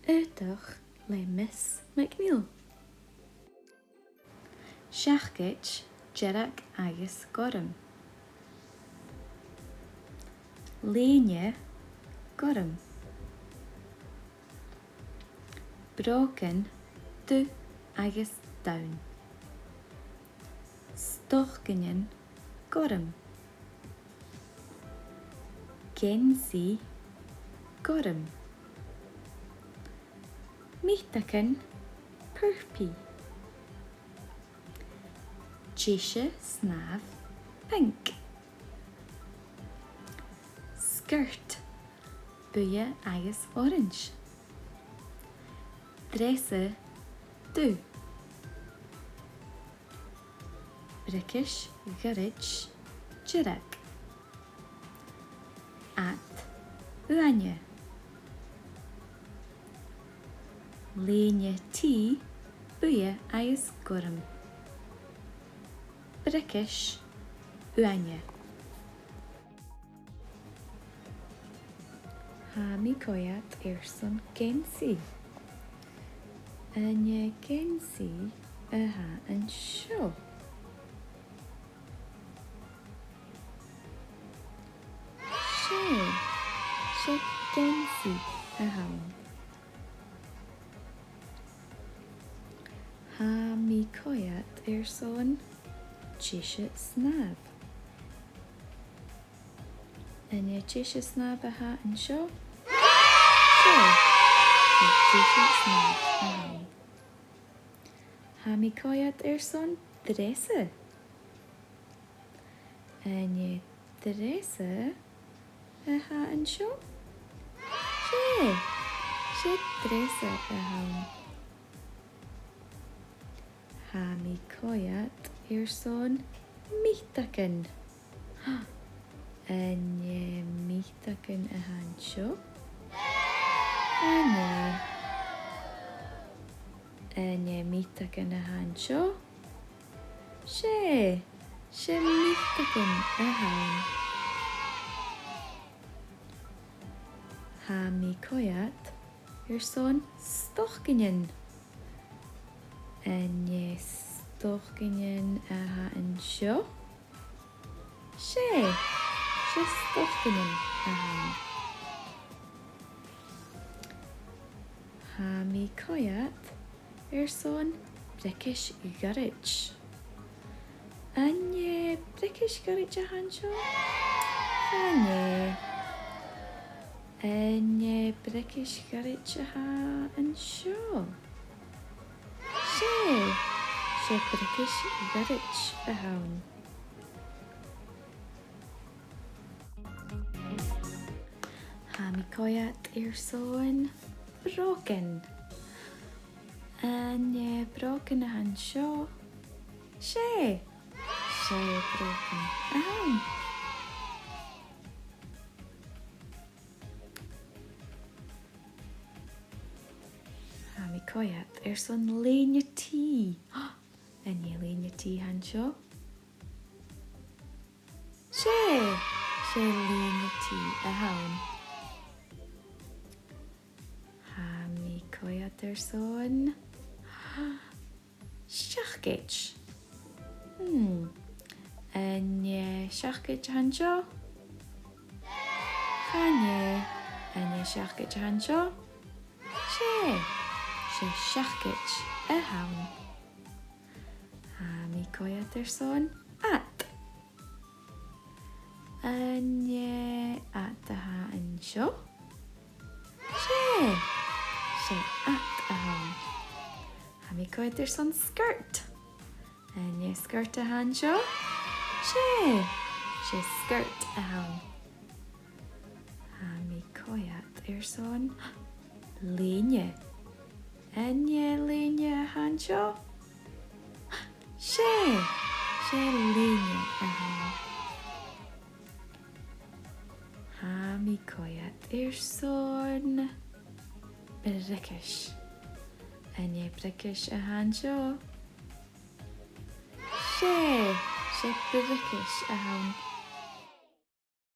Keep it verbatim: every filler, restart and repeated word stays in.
Aodach le Miss McNeill. Seacaid dearg agus gorm. Lèine gorm. Brògan dubh agus donn. Stocainnean gorm. Geansaidh gorm. Miotagan purpaidh. Deise snàmh pinc. Sgiort buidhe agus orains. Dreasa dubh. Briogais ghoirid dearg. Ad uaine. Lèine-t buidhe agus gorm. Briogais uaine. Tha mi a' coimhead airson geansaidh. An e geansaidh a th' ann an seo? 'S e, 's e geansaidh a th' ann. Tha mi a' coimhead airson deise snàmh. An e deise snàmh a th' ann an seo? 'S e, 's e deise snàmh a th' ann. Tha mi a' coimhead airson dreasa. An e dreasa a th' ann an seo? 'S e, 's e dreasa a th' ann. Tha mi a' coimhead airson miotagan. An e miotagan a th' ann an seo? An e, an e miotagan a th' ann an seo? 'S e, 's e miotagan a th' ann. Tha mi a' coimhead airson stocainnean. An e stocainnean a th' ann an seo? 'S e, 's e stocainnean a th' ann. Tha mi a' coimhead airson briogais ghoirid. An e briogais ghoirid a th' ann an seo? Chan e. An e briogais ghoirid a th' ann an seo? 'S e, 's e briogais ghoirid a th' ann. Tha mi a' coimhead airson brògan. An e brògan a th' ann an seo? 'S e, 's e brògan a th' ann. Tha mi a' coimhead airson lèine-t. An e lèine-t a th' ann an seo? 'S e, 's e lèine-t a th' ann. Tha mi a' coimhead airson seacaid. Hmm. An e seacaid a th' ann an seo? Chan e. An e seacaid a th' ann an seo? 'S e, 's e seacaid a th' ann. Tha mi a' coimhead airson ad. An e ad a th' ann an seo? 'S e, 's e ad a th' ann. Tha mi a' coimhead airson sgiort. An e sgiort a th' ann an seo? 'S e, 's e sgiort a th' ann. Tha mi a' coimhead airson lèine. An e lèine a th' ann an seo? 'S e, 's e lèine a th' ann. Tha mi a' coimhead airson briogais. An e briogais a th' ann an seo? 'S e, 's e briogais a th' ann.